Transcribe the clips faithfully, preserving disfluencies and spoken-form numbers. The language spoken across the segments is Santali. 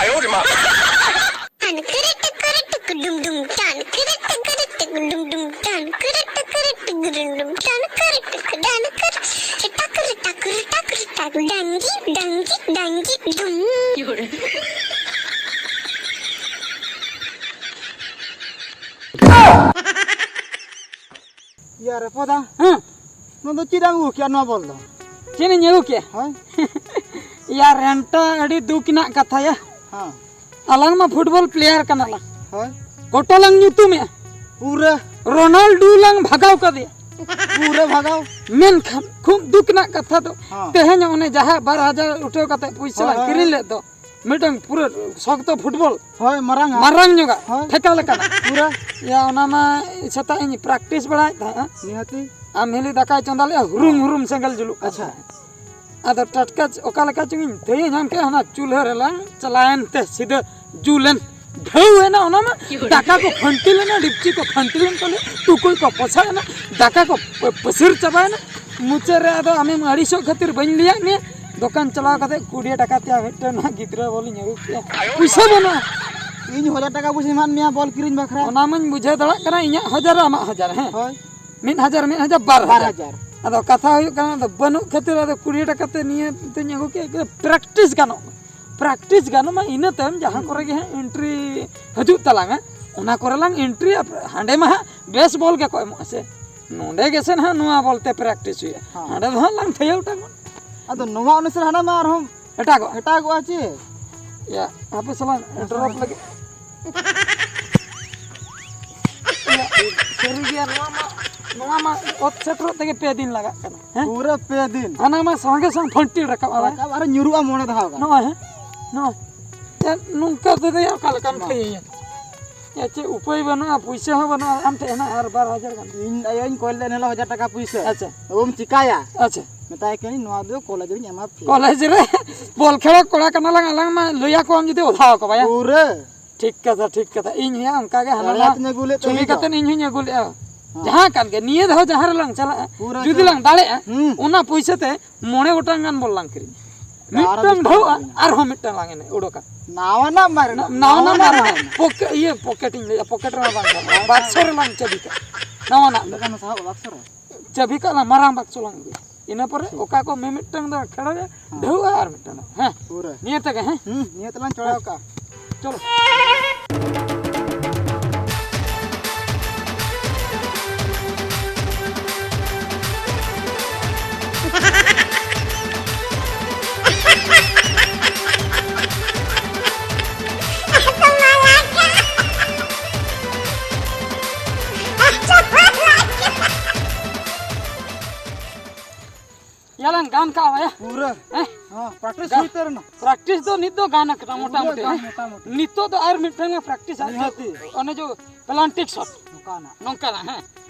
ᱴᱟᱱ ᱠᱤᱨᱤ ᱴᱤᱠᱤᱨᱤ ᱴᱤᱠᱤ ᱰᱩᱢ ᱰᱩᱢ ᱴᱟᱱ ᱠᱤᱨᱤ ᱴᱤᱠᱤᱨᱤ ᱴᱤᱠᱤ ᱰᱩᱢ ᱰᱩᱢ ᱴᱟᱱ ᱠᱤᱨᱤ ᱴᱤᱠᱤᱨᱤ ᱴᱤᱠᱤ ᱰᱩᱢ ᱰᱩᱢ ᱴᱟᱱ ᱠᱤᱨᱤ ᱴᱤᱠᱤ ᱰᱟᱱ ᱠᱤᱨᱤ ᱴᱟᱠ ᱨᱤ ᱴᱟᱠ ᱨᱤ ᱴᱟᱠ ᱨᱤ ᱴᱟᱠ ᱰᱟᱝᱜᱤ ᱰᱟᱝᱜᱤ ᱰᱟᱝᱜᱤ ᱰᱩᱢ᱾ ᱭᱟ ᱨᱮᱯᱚᱫᱟ, ᱦᱮᱸ᱾ ᱱᱚᱣᱟ ᱫᱚ ᱪᱮᱫ ᱮᱢ ᱟᱹᱜᱩ ᱠᱮᱜᱼᱟ ᱱᱚᱣᱟ ᱵᱚᱞ ᱫᱚ? ᱪᱮᱫ ᱤᱧ ᱟᱹᱜᱩ ᱠᱮᱜᱼᱟ? ᱦᱳᱭ᱾ ᱭᱟ ᱨᱮᱱᱴᱟ, ᱟᱹᱰᱤ ᱫᱩᱠ ᱨᱮᱱᱟᱜ ᱠᱟᱛᱷᱟ ᱭᱟ᱾ ᱦᱮᱸ᱾ ᱟᱞᱟᱝ ᱢᱟ ᱯᱷᱩᱴᱵᱚᱞ ᱯᱞᱮᱭᱟᱨ ᱠᱟᱱᱟ ᱞᱟᱝ᱾ ᱦᱳᱭ᱾ ᱜᱚᱴᱟ ᱞᱟᱝ ᱧᱩᱛᱩᱢᱮᱜᱼᱟ᱾ ᱯᱩᱨᱟᱹ᱾ ᱨᱳᱱᱟᱞᱰᱳ ᱞᱟᱝ ᱵᱷᱟᱜᱟᱣ ᱠᱟᱫᱮᱭᱟ᱾ ᱯᱩᱨᱟᱹ ᱵᱷᱟᱜᱟᱣ᱾ ᱢᱮᱱᱠᱷᱟᱱ ᱠᱷᱩᱵ ᱫᱩᱠ ᱨᱮᱱᱟᱜ ᱠᱟᱛᱷᱟ ᱫᱚ, ᱦᱮᱸ᱾ ᱛᱮᱦᱮᱧ ᱚᱱᱮ ᱡᱟᱦᱟᱸ ᱵᱟᱨ ᱦᱟᱡᱟᱨ ᱩᱴᱷᱟᱹᱣ ᱠᱟᱛᱮ ᱯᱩᱭᱥᱟᱹ ᱦᱳᱭ, ᱞᱟᱝ ᱦᱳᱭ, ᱠᱤᱨᱤᱧ ᱦᱳᱭ᱾ ᱞᱮᱫ ᱫᱚ, ᱢᱤᱫᱴᱟᱝ ᱯᱩᱨᱟᱹ ᱥᱚᱠᱛᱚ ᱯᱷᱩᱴᱵᱚᱞ᱾ ᱦᱳᱭ, ᱢᱟᱨᱟᱝ ᱟᱜ᱾ ᱢᱟᱨᱟᱝ ᱧᱚᱜᱟᱜ᱾ ᱦᱳᱭ᱾ ᱴᱷᱮᱠᱟ ᱞᱮᱠᱟᱱᱟᱜ᱾ ᱯᱩᱨᱟᱹ᱾ ᱭᱟ, ᱚᱱᱟ ᱢᱟ ᱥᱮᱛᱟᱜ ᱤᱧ ᱯᱨᱮᱠᱴᱤᱥ ᱵᱟᱲᱟᱭᱮᱫ ᱛᱟᱦᱮᱸᱜᱼᱟ᱾ ᱱᱤᱦᱟᱹᱛᱤ᱾ ᱟᱢ ᱦᱤᱞᱤ ᱫᱟᱠᱟᱭ ᱪᱚᱸᱫᱟ ᱞᱮᱜᱼᱟ, ᱦᱩᱨᱩᱢ ᱦᱩᱨᱩᱢ ᱥᱮᱸᱜᱮᱞ ᱡᱩᱞᱩᱜ ᱠᱟᱱ ᱟᱪᱪᱷᱟ᱾ ᱛᱟᱦᱮᱸᱜᱼᱟ᱾ ᱟᱫᱚ ᱴᱟᱴᱠᱟ ᱪ-, ᱚᱠᱟ ᱞᱮᱠᱟ ᱪᱚᱝ ᱤᱧ ᱛᱟᱹᱭᱟᱹ ᱧᱟᱢ ᱠᱮᱜᱼᱟ, ᱦᱟᱱᱟ ᱪᱩᱞᱦᱟᱹ ᱨᱮᱞᱟᱝ ᱪᱟᱞᱟᱣᱮᱱ ᱛᱮ ᱥᱤᱫᱷᱟᱹ ᱡᱩᱞᱮᱱ ᱰᱷᱟᱹᱣ ᱮᱱᱟ᱾ ᱚᱱᱟ ᱢᱟ ᱫᱟᱠᱟ ᱠᱚ ᱠᱷᱟᱹᱱᱴᱤ ᱞᱮᱱᱟ, ᱰᱤᱯᱪᱤ ᱠᱚ ᱠᱷᱟᱹᱱᱴᱤ ᱞᱮᱱ ᱛᱟᱞᱮ, ᱴᱩᱠᱩᱡ ᱠᱚ ᱯᱚᱥᱟᱜ ᱮᱱᱟ, ᱫᱟᱠᱟ ᱠᱚ ᱯ-, ᱯᱟᱹᱥᱤᱨ ᱪᱟᱵᱟᱭᱮᱱᱟ᱾ ᱢᱩᱪᱟᱹᱫ ᱨᱮ ᱟᱫᱚ ᱟᱢᱮᱢ ᱟᱹᱲᱤᱥᱚᱜ ᱠᱷᱟᱹᱛᱤᱨ ᱵᱟᱹᱧ ᱞᱟᱹᱭᱟᱫ ᱢᱮᱭᱟ, ᱫᱚᱠᱟᱱ ᱪᱟᱞᱟᱣ ᱠᱟᱛᱮ ᱠᱩᱲᱤ ᱴᱟᱠᱟ ᱛᱮ ᱟᱨ ᱢᱤᱫᱴᱮᱱ ᱱᱟᱦᱟᱜ ᱜᱤᱫᱽᱨᱟᱹ ᱵᱚᱞᱤᱧ ᱟᱹᱜᱩ ᱠᱮᱜᱼᱟ᱾ ᱯᱩᱭᱥᱟᱹ ᱵᱟᱹᱱᱩᱜᱼᱟ᱾ ᱤᱧ ᱦᱟᱡᱟᱨ ᱴᱟᱠᱟ ᱯᱩᱭᱥᱟᱹᱧ ᱮᱢᱟᱫ ᱢᱮᱭᱟ ᱵᱚᱞ ᱠᱤᱨᱤᱧ ᱵᱟᱠᱷᱨᱟ᱾ ᱚᱱᱟ ᱢᱟᱧ ᱵᱩᱡᱷᱟᱹᱣ ᱫᱟᱲᱮᱭᱟᱜ ᱠᱟᱱᱟ, ᱤᱧᱟᱹᱜ ᱦᱟᱡᱟᱨ ᱟᱢᱟᱜ ᱦᱟᱡᱟᱨ, ᱦᱮᱸ? ᱦᱳᱭ᱾ ᱢᱤᱫ ᱦᱟᱡᱟᱨ, ᱢᱤᱫ ᱦᱟᱡᱟᱨ, ᱵᱟᱨ ᱦᱟᱡᱟᱨ᱾ ᱵᱟᱨ ᱦᱟᱡᱟᱨ᱾ ᱟᱫᱚ ᱠᱟᱛᱷᱟ ᱦᱩᱭᱩᱜ ᱠᱟᱱᱟ, ᱟᱫᱚ ᱵᱟᱹᱱᱩᱜ ᱠᱷᱟᱹᱛᱤᱨ ᱟᱫᱚ ᱠᱩᱲᱤ ᱴᱟᱠᱟ ᱛᱮ ᱱᱤᱭᱟᱹ ᱛᱤᱧ ᱟᱹᱜᱩ ᱠᱮᱫ, ᱯᱨᱮᱠᱴᱤᱥ ᱜᱟᱱᱚᱜ ᱢᱟ᱾ ᱯᱨᱮᱠᱴᱤᱥ ᱜᱟᱱᱚᱜ ᱢᱟ, ᱤᱱᱟᱹ ᱛᱟᱭᱚᱢ ᱡᱟᱦᱟᱸ ᱠᱚᱨᱮ ᱜᱮ ᱦᱟᱸᱜ ᱮᱱᱴᱨᱤ ᱦᱤᱡᱩᱜ ᱛᱟᱞᱟᱝᱟ, ᱚᱱᱟ ᱠᱚᱨᱮ ᱞᱟᱝ ᱮᱱᱴᱨᱤᱭᱟ᱾ ᱦᱟᱸᱰᱮ ᱢᱟ ᱦᱟᱸᱜ ᱵᱮᱥ ᱵᱚᱞ ᱜᱮᱠᱚ ᱮᱢᱚᱜᱼᱟ ᱥᱮ, ᱱᱚᱸᱰᱮ ᱜᱮᱥᱮ ᱱᱟᱦᱟᱜ ᱱᱚᱣᱟ ᱵᱚᱞ ᱛᱮ ᱯᱨᱮᱠᱴᱤᱥ ᱦᱩᱭᱩᱜᱼᱟ᱾ ᱦᱮᱸ᱾ ᱦᱟᱸᱰᱮ ᱫᱚ ᱦᱟᱸᱜ ᱞᱟᱝ ᱛᱷᱟᱹᱭᱟᱹ ᱚᱴᱟᱝᱚᱜᱼᱟ᱾ ᱟᱫᱚ ᱱᱚᱣᱟ ᱚᱱᱩᱥᱟᱨ ᱦᱟᱱᱟ ᱢᱟ ᱟᱨᱦᱚᱸ ᱮᱴᱟᱜᱚᱜᱼᱟ᱾ ᱮᱴᱟᱜᱚᱜᱼᱟ ᱪᱮ? ᱭᱟ, ᱦᱟᱯᱮ ᱥᱟᱞᱟᱜ ᱰᱨᱚᱯ ᱞᱟᱹᱜᱤᱫ᱾ ᱭᱟ, ᱥᱟᱹᱨᱤ ᱜᱮᱭᱟ, ᱱᱚᱣᱟ ᱢᱟ, ᱱᱚᱣᱟ ᱢᱟ ᱚᱛ ᱥᱮᱴᱮᱨᱚᱜ ᱛᱮᱜᱮ ᱯᱮ ᱫᱤᱱ ᱞᱟᱜᱟᱜ ᱠᱟᱱᱟ, ᱦᱮᱸ? ᱯᱩᱨᱟᱹ ᱯᱮ ᱫᱤᱱ᱾ ᱦᱟᱱᱟ ᱢᱟ ᱥᱚᱸᱜᱮ ᱥᱚᱝ ᱯᱷᱟᱹᱱᱴᱤᱞ ᱨᱟᱠᱟᱵᱼᱟ, ᱵᱟᱝ? ᱨᱟᱠᱟᱵ ᱟᱨ ᱧᱩᱨᱩᱜᱼᱟ ᱢᱚᱬᱮ ᱫᱷᱟᱣ ᱜᱟᱱ᱾ ᱱᱚᱜᱼᱚᱭ, ᱦᱮᱸ? ᱱᱚᱜᱼᱚᱭ᱾ ᱪᱮᱫ ᱱᱚᱝᱠᱟ ᱛᱮᱫᱚ ᱚᱠᱟ ᱞᱮᱠᱟᱢ ᱢᱟ᱾ ᱛᱷᱟᱹᱭᱟᱹᱭᱟ? ᱭᱟ, ᱪᱮᱫ ᱩᱯᱟᱹᱭ ᱵᱟᱹᱱᱩᱜᱼᱟ, ᱯᱩᱭᱥᱟᱹ ᱦᱚᱸ ᱵᱟᱹᱱᱩᱜᱼᱟ, ᱟᱢ ᱴᱷᱮᱱ ᱦᱮᱱᱟᱜᱼᱟ ᱟᱨ ᱵᱟᱨ ᱦᱟᱡᱟᱨ ᱜᱟᱱ᱾ ᱤᱧ ᱟᱭᱳᱧ ᱠᱚᱭ ᱞᱮᱫ ᱮᱱ ᱦᱤᱞᱳᱜ ᱦᱟᱡᱟᱨ ᱴᱟᱠᱟ ᱯᱩᱭᱥᱟᱹ᱾ ᱟᱪᱪᱷᱟ᱾ ᱟᱫᱚᱢ ᱪᱤᱠᱟᱭᱟ? ᱟᱪᱪᱷᱟ᱾ ᱢᱮᱛᱟᱭ ᱠᱟᱹᱱᱟᱹᱧ, "ᱱᱚᱣᱟ ᱫᱚ ᱠᱚᱞᱮᱡᱽ ᱨᱤᱧ ᱮᱢᱟ ᱯᱷᱤ᱾" ᱠᱚᱞᱮᱡᱽ ᱨᱮ ᱵᱚᱞ ᱠᱷᱮᱞᱳᱜ ᱠᱚᱲᱟ ᱠᱟᱱᱟ ᱞᱟᱝ ᱟᱞᱟᱝ ᱢᱟ, ᱞᱟᱹᱭ ᱟᱠᱚᱣᱟᱢ ᱡᱩᱫᱤ ᱚᱫᱷᱟᱣ ᱠᱚ ᱵᱟᱭᱟ᱾ ᱯᱩᱨᱟᱹ᱾ ᱴᱷᱤᱠ ᱠᱟᱛᱷᱟ, ᱴᱷᱤᱠ ᱠᱟᱛᱷᱟ᱾ ᱤᱧ ᱦᱚᱸ ᱚᱱᱠᱟ ᱜᱮ ᱦᱟᱱᱟ ᱫᱟᱲᱮ ᱱᱟ ᱠᱟᱛᱮᱧ ᱟᱹᱜᱩ ᱞᱮᱫ ᱪᱷᱚᱵᱤ ᱛᱟᱦᱮᱸᱧ ᱫᱚ᱾ ᱠᱟᱛᱮ ᱤᱧ ᱦᱚᱸᱧ ᱟᱹᱜᱩ ᱞᱮᱜᱼᱟ᱾ ᱦᱮᱸ᱾ ᱡᱟᱦᱟᱸ ᱠᱟᱱ ᱜᱮ, ᱱᱤᱭᱟᱹ ᱫᱷᱟᱣ ᱡᱟᱦᱟᱸ ᱨᱮᱞᱟᱝ ᱪᱟᱞᱟᱜᱼᱟ, ᱯᱩᱨᱟᱹ ᱡᱩᱫᱤ ᱪᱟᱞᱟᱜ᱾ ᱞᱟᱝ ᱫᱟᱲᱮᱜᱼᱟ, ᱦᱩᱸ᱾ ᱚᱱᱟ ᱯᱩᱭᱥᱟᱹ ᱛᱮ ᱢᱚᱬᱮ ᱜᱚᱴᱟᱝ ᱜᱟᱱ ᱵᱚᱞ ᱞᱟᱝ ᱠᱤᱨᱤᱧᱟ᱾ ᱢᱤᱫᱴᱟᱝ ᱰᱷᱟᱹᱣᱟ, ᱟᱨᱦᱚᱸ ᱢᱤᱫᱴᱟᱝ ᱞᱟᱝ ᱮᱱᱮᱡ ᱩᱰᱩᱠᱟ᱾ ᱱᱟᱣᱟᱱᱟᱜ ᱢᱟᱨᱮ ᱱᱟ-, ᱱᱟᱣᱟᱱᱟᱜ ᱢᱟᱨᱮ ᱱᱟᱜ᱾ ᱯᱚᱠᱮ-, ᱤᱭᱟᱹ, ᱯᱚᱠᱮᱴ ᱤᱧ ᱞᱟᱹᱭᱟ, ᱯᱚᱠᱮᱴ ᱨᱮᱢᱟ ᱵᱟᱝ ᱥᱟᱦᱚᱵᱼᱟ᱾ ᱵᱟᱠᱥᱚ ᱨᱮᱞᱟᱝ ᱪᱟᱹᱵᱤ ᱠᱟᱜᱼᱟ᱾ ᱱᱟᱣᱟᱱᱟᱜ᱾ ᱚᱸᱰᱮ ᱠᱷᱟᱱ ᱥᱟᱦᱚᱵᱼᱟ ᱵᱟᱠᱥᱚ ᱨᱮ? ᱪᱟᱹᱵᱤ ᱠᱟᱜ ᱞᱟᱝ, ᱢᱟᱨᱟᱝ ᱵᱟᱠᱥᱚ ᱞᱟᱝ ᱟᱹᱜᱩᱭᱟ᱾ ᱤᱱᱟᱹ ᱯᱚᱨᱮ ᱚᱠᱟ ᱠᱚ ᱢᱤᱢᱤᱫᱴᱟᱝ ᱫᱚ ᱠᱷᱮᱲᱚᱭᱟ, ᱦᱮᱸ᱾ ᱰᱷᱟᱹᱣᱟ ᱟᱨ ᱢᱤᱫᱴᱟᱝ ᱫᱚ, ᱦᱮᱸ᱾ ᱯᱩᱨᱟᱹ᱾ ᱱᱤᱭᱟᱹ ᱛᱮᱜᱮ, ᱦᱮᱸ? ᱦᱩᱸ, ᱱᱤᱭᱟᱹ ᱛᱮᱞᱟᱝ ᱪᱚᱲᱟᱣ ᱠᱟᱜᱼᱟ᱾ ᱪᱚᱞᱚ᱾ ᱭᱟᱞᱟᱝ ᱜᱟᱱ ᱠᱟᱜᱼᱟ ᱵᱟᱭᱟ? ᱯᱩᱨᱟᱹ᱾ ᱦᱮᱸ? ᱦᱚᱸ, practice ᱜᱟᱱ᱾ ᱦᱩᱭ ᱩᱛᱟᱹᱨ ᱮᱱᱟ᱾ Practice ᱫᱚ ᱱᱤᱛ ᱫᱚ ᱜᱟᱱ ᱟᱠᱟᱱᱟ ᱯᱩᱨᱟᱹ ᱢᱚᱴᱟᱢᱩᱴᱤ, ᱜᱟᱱ ᱦᱮᱸ? ᱢᱚᱴᱟᱢᱩᱴᱤ᱾ ᱱᱤᱛᱚᱜ ᱫᱚ ᱟᱨ ᱢᱤᱫᱴᱟᱝ ᱮ practice ᱟᱨ ᱱᱤᱦᱟᱹᱛᱤ᱾ ᱚᱱᱮ ᱡᱚ planting shot᱾ ᱱᱚᱝᱠᱟᱱᱟᱜ᱾ ᱱᱚᱝᱠᱟᱱᱟᱜ, ᱦᱮᱸ᱾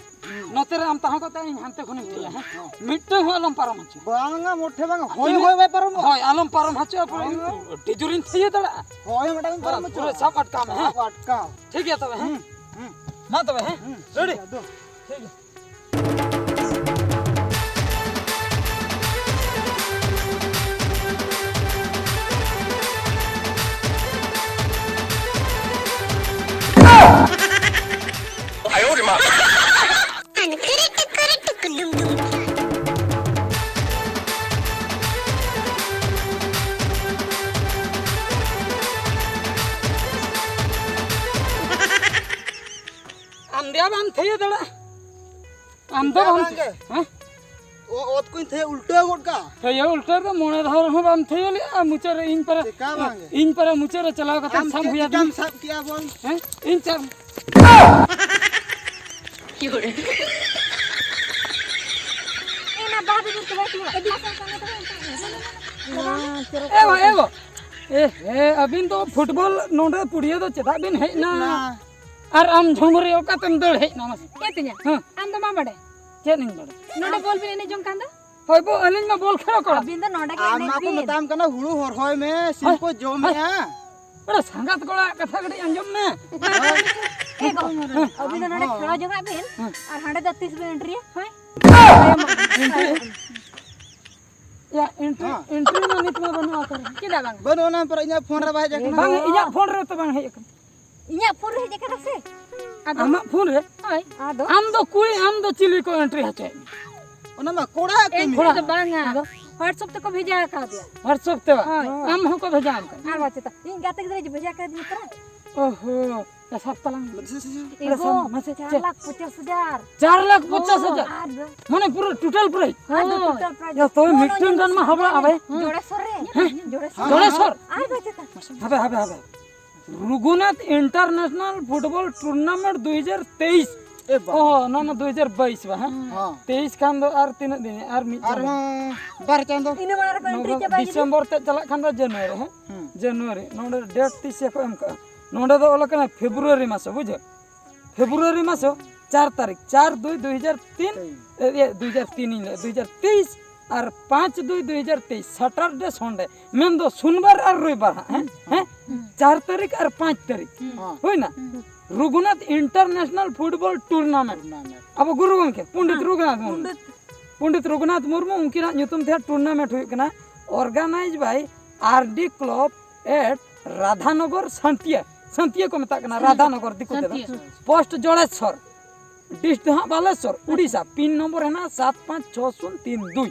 ᱦᱩᱸ᱾ ᱱᱚᱛᱮ ᱨᱮ ᱟᱢ ᱛᱟᱦᱮᱸ ᱠᱟᱛᱮ ᱤᱧ ᱦᱟᱱᱛᱮ ᱠᱷᱚᱱᱤᱧ ᱴᱷᱤᱠᱟ, ᱦᱮᱸ? ᱦᱚᱸ᱾ ᱢᱤᱫᱴᱟᱝ ᱦᱚᱸ ᱟᱞᱚᱢ ᱯᱟᱨᱚᱢ ᱦᱚᱪᱚ᱾ ᱵᱟᱝᱟ, ᱢᱚᱴᱷᱮ ᱵᱟᱝᱟ᱾ ᱦᱳᱭ, ᱤᱱᱟᱹ-, ᱦᱳᱭ, ᱵᱟᱭ ᱯᱟᱨᱚᱢᱚᱜᱼᱟ᱾ ᱦᱳᱭ, ᱟᱞᱚᱢ ᱯᱟᱨᱚᱢ ᱦᱚᱪᱚᱜᱼᱟ, ᱯᱩᱨᱟᱹ ᱦᱳᱭ᱾ ᱟᱹᱰᱤ ᱡᱳᱨᱤᱧ ᱛᱷᱤᱭᱟᱹ ᱫᱟᱲᱮᱭᱟᱜᱼᱟ᱾ ᱦᱳᱭ, ᱢᱮᱰᱟᱢ, ᱤᱧ ᱯᱟᱨᱚᱢ ᱦᱳᱭ, ᱦᱚᱪᱚᱜᱼᱟ᱾ ᱯᱩᱨᱟᱹ ᱥᱟᱵ ᱟᱴᱠᱟᱣ ᱢᱮ, ᱦᱮᱸ? ᱥᱟᱵ ᱟᱴᱠᱟᱣ᱾ ᱴᱷᱤᱠ ᱜᱮᱭᱟ ᱛᱚᱵᱮ, ᱦᱮᱸ? ᱦᱩᱸ, ᱦᱩᱸ, ᱨᱮᱰᱤ? ᱴᱷᱤᱠ ᱜᱮᱭᱟ, ᱫᱩ᱾ ᱴᱷᱤᱠ ᱜᱮᱭᱟ᱾ ᱟᱢ ᱫᱚ ᱵᱟᱢ ᱛᱷᱤᱭᱟᱹ ᱫᱟᱲᱮᱭᱟᱜᱼᱟ᱾ ᱟᱢ ᱫᱚ ᱪᱮᱠᱟ ᱵᱟᱢ ᱵᱟᱝ ᱜᱮ? ᱦᱮᱸ? ᱚ-, ᱚᱛ ᱠᱚᱧ ᱛᱷᱤᱭᱟᱹ ᱩᱞᱴᱟᱹᱣ ᱜᱚᱫ ᱠᱟᱜᱼᱟ᱾ ᱛᱷᱤᱭᱟᱹ ᱩᱞᱴᱟᱹᱣ ᱫᱚ ᱢᱚᱬᱮ ᱫᱷᱟᱣ ᱨᱮᱦᱚᱸ ᱵᱟᱢ ᱛᱷᱤᱭᱟᱹ ᱞᱮᱜᱼᱟ᱾ ᱢᱩᱪᱟᱹᱫ ᱨᱮ ᱤᱧ ᱯᱟᱨᱟ, ᱪᱮᱠᱟ ᱵᱟᱝ ᱜᱮ? ᱤᱧ ᱯᱟᱨᱟ ᱢᱩᱪᱟᱹᱫ ᱨᱮ ᱪᱟᱞᱟᱣ ᱠᱟᱛᱮ ᱟᱢ ᱥᱟᱵ ᱪᱮᱫ ᱦᱩᱭ ᱪᱮᱠᱟᱢ ᱟᱹᱫᱤᱧᱟ᱾ ᱥᱟᱵ ᱠᱮᱜᱼᱟ ᱵᱚᱞ? ᱦᱮᱸ? ᱤᱧ ᱥᱟᱵ᱾ ᱮ ᱵᱟ, ᱮ ᱵᱟ᱾ ᱮ, ᱦᱮ, ᱟᱹᱵᱤᱱ ᱫᱚ ᱯᱷᱩᱴᱵᱚᱞ ᱱᱚᱰᱮ ᱯᱩᱲᱤᱭᱟᱹ ᱫᱚ ᱪᱮᱫᱟᱜ ᱵᱤᱱ ᱦᱮᱡ ᱮᱱᱟ? ᱦᱮᱡ ᱮᱱᱟ᱾ ᱟᱨ ᱟᱢ ᱡᱷᱚᱢᱨᱤ ᱚᱠᱟᱛᱮᱢ ᱫᱟᱹᱲ ᱦᱮᱡ ᱮᱱᱟ ᱢᱟᱥᱮ? ᱮ ᱛᱤᱧᱟ, ᱦᱮᱸ᱾ ᱟᱢ ᱫᱚ ᱢᱟ ᱵᱟᱰᱟᱭ᱾ ᱪᱮᱫ ᱤᱧ ᱵᱟᱰᱟᱭ? ᱱᱚᱰᱮ ᱵᱚᱞ ᱵᱤᱱ ᱮᱱᱮᱡ ᱡᱚᱝ ᱠᱟᱱ ᱫᱚ? ᱦᱳᱭ ᱵᱚ, ᱟᱹᱞᱤᱧ ᱢᱟ ᱵᱚᱞ ᱠᱷᱮᱞ ᱠᱚᱲᱟ᱾ ᱟᱹᱵᱤᱱ ᱫᱚ ᱱᱚᱰᱮ ᱜᱮ ᱟᱢ ᱮᱱᱮᱡ ᱢᱟᱠᱚ ᱵᱤᱱ᱾ ᱢᱮᱛᱟᱢ ᱠᱟᱱᱟ ᱦᱩᱲᱩ ᱦᱚᱨᱦᱚᱭ ᱢᱮ, ᱥᱤᱢ ᱦᱳᱭ, ᱠᱚ ᱡᱚᱢᱮᱜᱼᱟ᱾ ᱦᱳᱭ᱾ ᱟᱨᱮ ᱥᱟᱸᱜᱟᱛ ᱠᱚᱲᱟ ᱠᱟᱛᱷᱟ ᱠᱟᱹᱴᱤᱡ ᱟᱸᱡᱚᱢ ᱢᱮ᱾ ᱮ ᱜᱚ, ᱦᱮᱸ᱾ ᱟᱹᱵᱤᱱ ᱫᱚ ᱱᱚᱰᱮ ᱦᱚᱸ᱾ ᱠᱷᱮᱞᱟ ᱡᱚᱝᱟᱜ ᱵᱤᱱ, ᱦᱮᱸ᱾ ᱟᱨ ᱦᱟᱸᱰᱮ ᱫᱚ ᱛᱤᱥ ᱵᱤᱱ ᱮᱱᱴᱨᱤᱭᱟ? ᱦᱳᱭ᱾ ᱮᱱᱴᱨᱤ᱾ ᱭᱟ, ᱮᱱᱴᱨᱤ, ᱦᱮᱸ᱾ ᱮᱱᱴᱨᱤ ᱢᱟ ᱱᱤᱛ ᱢᱟ ᱵᱟᱹᱱᱩᱜᱼᱟ ᱚᱠᱟᱨᱮ᱾ ᱪᱮᱫᱟᱜ ᱵᱟᱝ? ᱵᱟᱹᱱᱩᱜ ᱚᱱᱟ ᱯᱚᱨᱮ ᱤᱧᱟᱹᱜ ᱯᱷᱳᱱ ᱨᱮ ᱵᱟᱭ ᱦᱮᱡ ᱟᱠᱟᱱᱟ᱾ ᱵᱟᱝ, ᱤᱧᱟᱹᱜ ᱯᱷᱳᱱ ᱨᱮ ᱛᱚ ᱵᱟᱝ ᱦᱮᱡ ᱟᱠᱟᱱᱟ᱾ ᱤᱧᱟᱹᱜ ᱯᱷᱳᱱ ᱨᱮ ᱦᱮᱡ ᱟᱠᱟᱱᱟ ᱥᱮ? ᱟᱫᱚ ᱟᱢᱟᱜ ᱯᱷᱳᱱ ᱨᱮ? ᱦᱳᱭ᱾ ᱟᱫᱚ? ᱟᱢ ᱫᱚ ᱠᱩᱲᱤ, ᱟᱢ ᱫᱚ ᱪᱤᱞᱤ ᱠᱚ ᱮᱱᱴᱨᱤ ᱦᱚᱪᱚᱭᱮᱫ ᱢᱮᱭᱟ? ᱚᱱᱟ ᱢᱟ ᱠᱚᱲᱟ ᱠᱟᱹᱢᱤ᱾ ᱮᱱᱴᱨᱤ ᱫᱚ ᱵᱟᱝᱟ᱾ ᱟᱫᱚ? WhatsApp ᱛᱮᱠᱚ ᱵᱷᱮᱡᱟ ᱟᱠᱟᱫᱮᱭᱟ᱾ WhatsApp ᱛᱮ ᱵᱟᱝ? ᱦᱳᱭ᱾ ᱟᱢ ᱦᱚᱸᱠᱚ ᱵᱷᱮᱡᱟ ᱟᱢ ᱠᱟᱱᱟ? ᱟᱨ ᱵᱟᱝ ᱪᱮᱫ? ᱤᱧ ᱜᱟᱛᱮ ᱜᱤᱫᱽᱨᱟᱹᱭ ᱵᱷᱮᱡᱟ ᱠᱟᱫᱤᱧᱟ ᱛᱚ᱾ ᱳᱦᱳ, ᱥᱟᱵ ᱛᱟᱞᱟᱝ ᱢᱮ᱾ ᱢᱟᱥᱮ, ᱢᱟᱥᱮ, ᱢᱟᱥᱮ᱾ ᱮᱜᱳ, ᱢᱟᱥᱮ, ᱪᱟᱨ ᱪᱮᱫ? ᱞᱟᱠᱷ ᱯᱚᱪᱟᱥ ᱦᱟᱡᱟᱨ᱾ ᱪᱟᱨ ᱞᱟᱠᱷ ᱯᱚᱪᱟᱥ ᱦᱟᱡᱟᱨ? ᱟᱨ ᱫᱚ? ᱢᱟᱱᱮ ᱯᱩᱨᱟᱹ total prize? ᱟᱨ ᱫᱚ ᱦᱳᱭ᱾ Total prize᱾ ᱭᱟ, ᱛᱚᱵᱮ ᱢᱤᱫᱴᱮᱱ ᱜᱟᱱ ᱢᱟ ᱦᱟᱵᱲᱟᱜᱼᱟ ᱵᱷᱟᱭ᱾ ᱦᱮᱸ? ᱡᱚᱲᱮᱥᱚᱨ ᱨᱮ? ᱦᱮᱸ? ᱡᱚᱲᱮᱥᱚᱨ᱾ ᱡᱚᱲᱮᱥᱚᱨ᱾ ᱟᱨ ᱵᱟᱝ ᱪᱮᱫ? ᱦᱟᱯᱮ, ᱦᱟᱯᱮ, ᱦᱟᱯᱮ᱾ ᱨᱚᱜᱷᱩᱱᱟᱛᱷ International Football Tournament ᱫᱩ ᱦᱟᱡᱟᱨ ᱛᱮᱭᱤᱥ᱾ ᱮ ᱵᱟᱵᱟ᱾ ᱚ, ᱱᱚᱣᱟ ᱢᱟ ᱫᱩ ᱦᱟᱡᱟᱨ ᱵᱟᱭᱤᱥ ᱵᱟ, ᱦᱮᱸ? ᱦᱮᱸ᱾ ᱛᱮᱭᱤᱥ ᱠᱷᱟᱱ ᱫᱚ ᱟᱨ ᱛᱤᱱᱟᱹᱜ ᱫᱤᱱ? ᱟᱨ ᱢᱤᱫ ᱪᱟᱸᱫᱚ᱾ ᱟᱨᱦᱚᱸ ᱵᱟᱨ ᱪᱟᱸᱫᱚ᱾ ᱤᱱᱟᱹ ᱢᱟᱲᱟᱝ ᱨᱮᱠᱚ ᱮᱱᱴᱨᱤ ᱱᱚᱵᱷᱮᱢᱵᱚᱨ, ᱪᱟᱵᱟᱭ ᱡᱩᱫᱤ? ᱰᱤᱥᱮᱢᱵᱚᱨ ᱛᱮ ᱪᱟᱞᱟᱜ ᱠᱷᱟᱱ ᱫᱚ ᱡᱟᱱᱩᱣᱟᱨᱤ, ᱦᱮᱸ? ᱦᱩᱸ᱾ ᱡᱟᱱᱩᱣᱟᱨᱤ᱾ ᱱᱚᱰᱮ ᱰᱮᱴ ᱛᱤᱥ ᱠᱚ ᱮᱢ ᱠᱟᱜᱼᱟ? ᱱᱚᱰᱮ ᱫᱚ ᱚᱞ ᱠᱟᱱᱟ ᱯᱷᱮᱵᱽᱨᱩᱣᱟᱨᱤ ᱢᱟᱥ, ᱵᱩᱡᱷᱟᱹᱣ? ᱯᱷᱮᱵᱽᱨᱩᱣᱟᱨᱤ ᱢᱟᱥ ᱪᱟᱨ ᱛᱟᱹᱨᱤᱠᱷ, ᱪᱟᱨ ᱫᱩᱭ ᱫᱩ ᱦᱟᱡᱟᱨ ᱛᱤᱱ, ᱛᱤᱱ᱾ ᱮ, ᱮ, ᱫᱩ ᱦᱟᱡᱟᱨ ᱛᱤᱱ ᱤᱧ ᱞᱟᱹᱭ, ᱫᱩ ᱦᱟᱡᱟᱨ ᱛᱮᱭᱤᱥ ᱟᱨ ᱯᱟᱸᱪ ᱫᱩᱭ ᱫᱩ ᱦᱟᱡᱟᱨ ᱛᱮᱭᱤᱥ, ᱥᱟᱴᱟᱨᱰᱮ ᱥᱚᱱᱰᱮ, ᱢᱮᱱᱫᱚ ᱥᱳᱢᱵᱟᱨ ᱟᱨ ᱨᱚᱵᱤᱵᱟᱨ ᱦᱟᱸᱜ, ᱦᱮᱸ? ᱦᱮᱸ? ᱦᱮᱸ᱾ ᱪᱟᱨ ᱛᱟᱹᱨᱤᱠᱷ ᱟᱨ ᱯᱟᱸᱪ ᱛᱟᱹᱨᱤᱠᱷ᱾ ᱦᱮᱸ᱾ ᱦᱩᱭᱱᱟ? ᱦᱮᱸ᱾ Raghunath International Football Tournament᱾ Tournament᱾ ᱟᱵᱚ ᱜᱩᱨᱩ ᱜᱚᱢᱠᱮ ᱯᱚᱱᱰᱤᱛ ᱦᱮᱸ᱾ ᱨᱚᱜᱷᱩᱱᱟᱛᱷ ᱢᱩᱨᱢᱩ᱾ ᱯᱚᱱᱰᱤᱛ᱾ ᱯᱚᱱᱰᱤᱛ ᱨᱚᱜᱷᱩᱱᱟᱛᱷ ᱢᱩᱨᱢᱩ ᱩᱱᱠᱤᱱᱟᱜ ᱧᱩᱛᱩᱢ ᱛᱮ ᱦᱟᱸᱜ tournament ᱦᱩᱭᱩᱜ ᱠᱟᱱᱟ, organized by R D Club at ᱨᱟᱫᱷᱟᱱᱚᱜᱚᱨ ᱥᱟᱱᱛᱤᱭᱟ᱾ ᱥᱟᱱᱛᱤᱭᱟ ᱠᱚ ᱢᱮᱛᱟᱜ ᱠᱟᱱᱟ, ᱥᱟᱱᱛᱤᱭᱟ᱾ ᱨᱟᱫᱷᱟᱱᱚᱜᱚᱨ ᱫᱤᱠᱩ ᱛᱮᱫᱚ᱾ ᱥᱟᱱᱛᱤᱭᱟ᱾ Post ᱡᱚᱲᱮᱥᱚᱨ᱾ ᱰᱤᱥᱴ ᱫᱚ ᱦᱟᱸᱜ ᱵᱟᱞᱮᱥᱚᱨ, ᱩᱲᱤᱥᱥᱟ᱾ ᱯᱤᱱ ᱱᱚᱢᱵᱚᱨ ᱦᱮᱱᱟᱜᱼᱟ ᱥᱟᱛ ᱯᱟᱸᱪ ᱪᱷᱚ ᱥᱩᱱ ᱛᱤᱱ ᱫᱩᱭ᱾